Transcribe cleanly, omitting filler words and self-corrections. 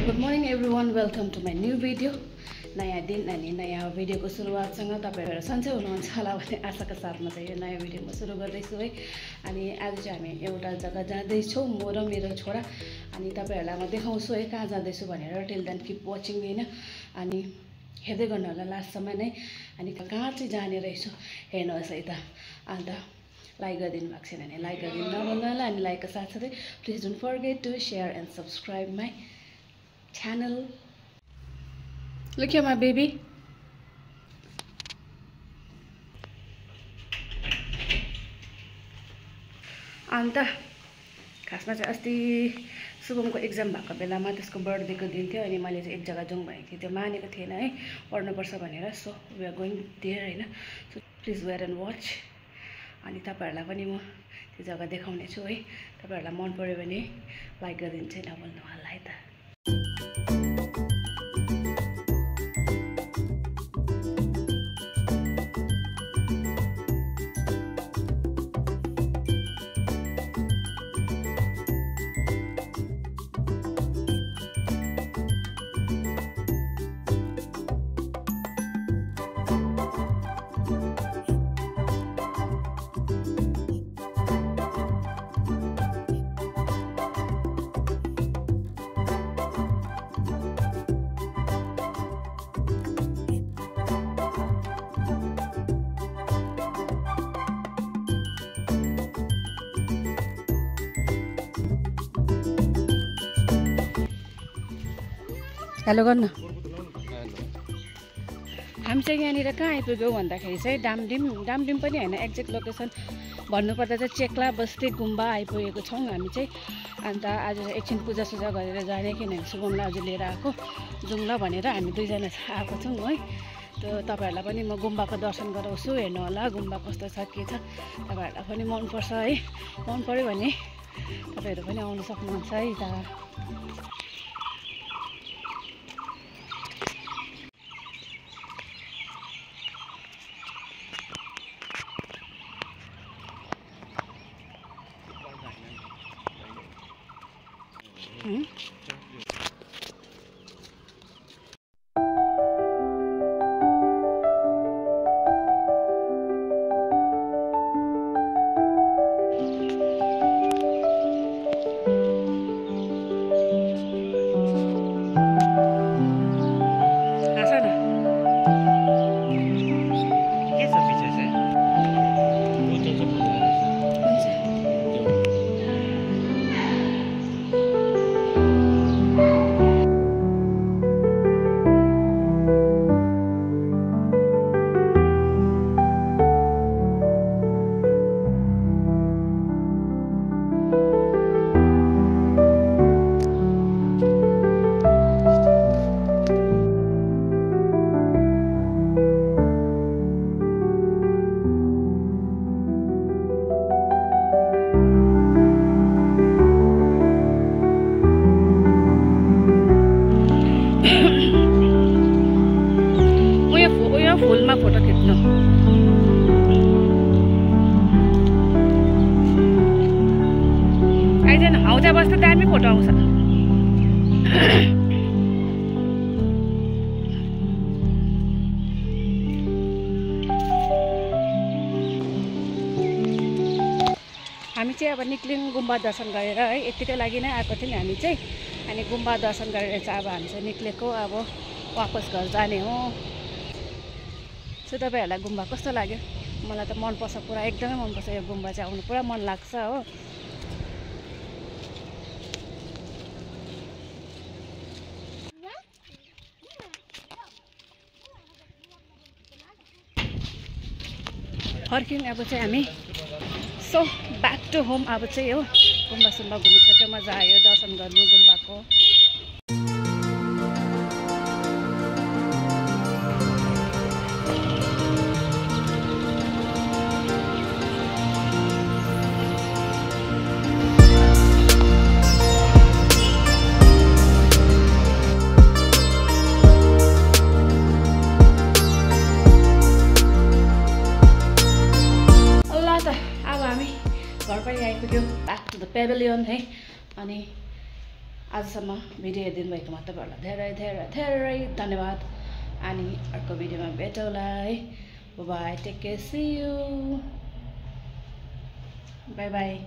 Good morning everyone, welcome to my new video. नयाँ दिन अनि नयाँ भिडियोको सुरुवातसँग तपाईहरु सन्चै हुनुहुन्छ होला भन्ने आशाका साथमा चाहिँ यो नयाँ भिडियो म सुरु गर्दैछु है। अनि आज चाहिँ हामी एउटा जग्गा जाँदै छौं, म र मेरो छोरा। अनि तपाईहरुलाई म देखाउँछु है कहाँ जाँदैछु भनेर। टिल देन किप वाचिङ हैन। अनि हेर्दै गर्नु होला लास्टसम्म नै। अनि कहाँ चाहिँ जाने रहेछु हेर्नुहोस् है त। अन्त लाइक गरिदिनु भएको छैन भने लाइक गरिदिनु नभन्नु होला। अनि लाइकको साथसाथै please don't forget to share and subscribe my channel. Look here my baby. अन्त खासमा चाहिँ अस्ति शुभमको एक्जाम भएको बेलामा त्यसको बर्थडेको दिन थियो। अनि मैले चाहिँ एक जग्गा जाउँ भनेको थिएँ, त्यो मानेको थिएन है पढ्नुपर्छ भनेर। So we are going there हैन। So please wear and watch. अनि तपाईहरुलाई पनि म त्यो जग्गा देखाउने छु है। तपाईहरुलाई मन पर्यो भने लाइक गरिदिनु चाहिँ नभुल्नु होला है त। हेलो गर्न हामी चाहिँ यहाँनिर कहाँ आइपुग्यौँ भन्दाखेरि चाहिँ डामडिम पनि हैन, एक्ज्याक्ट लोकेसन भन्नुपर्दा चाहिँ चेक्ला बस्ती गुम्बा आइपुगेको छौँ हामी चाहिँ। अन्त आज एकछिन पूजासुजा गरेर जाने, किनभने शुभमलाई अझै लिएर आएको जाउँला भनेर हामी दुईजना आएको छौँ है। त्यो तपाईहरुलाई पनि म गुम्बाको दर्शन गराउँछु, हेर्नु होला गुम्बा कस्तो छ के छ। तपाईहरुलाई पनि मनपर्छ है, मन पर्यो भने तपाईहरु पनि आउन सक्नुहुन्छ है त। फुलमा फोटो खिच्नु आइजन हौजा बस्दा दामी फोटो आउँछ। हामी चाहिँ अब निक्लियौँ गुम्बा दर्शन गरेर है। यतिकै लागि नै आएको थियौँ हामी चाहिँ। अनि गुम्बा दर्शन गरेर चाहिँ अब हामी चाहिँ निक्लेको, अब वापस घर जाने हो। सो तपाईहरुलाई गुम्बा कस्तो लाग्यो? मलाई त मनपर्छ पुरा, एकदमै मनपर्छ यो गुम्बा चाहिँ, आउनु पुरा मन लाग्छ हो। फर्कियौँ अब चाहिँ हामी। सो ब्याक टु होम अब चाहिँ हो। गुम्बा सुम्बा घुमिसक्यो, मजा आयो दर्शन गर्नु गुम्बाको। घर पनि आइपुग्यो, ब्याक टु द पेभिलियन है। अनि आजसम्म भिडियो हेरिदिनु भएकोमा तपाईँहरूलाई धेरै धेरै धेरै धन्यवाद। अनि अर्को भिडियोमा भेटौँला है। Bye, take care, see you, bye by.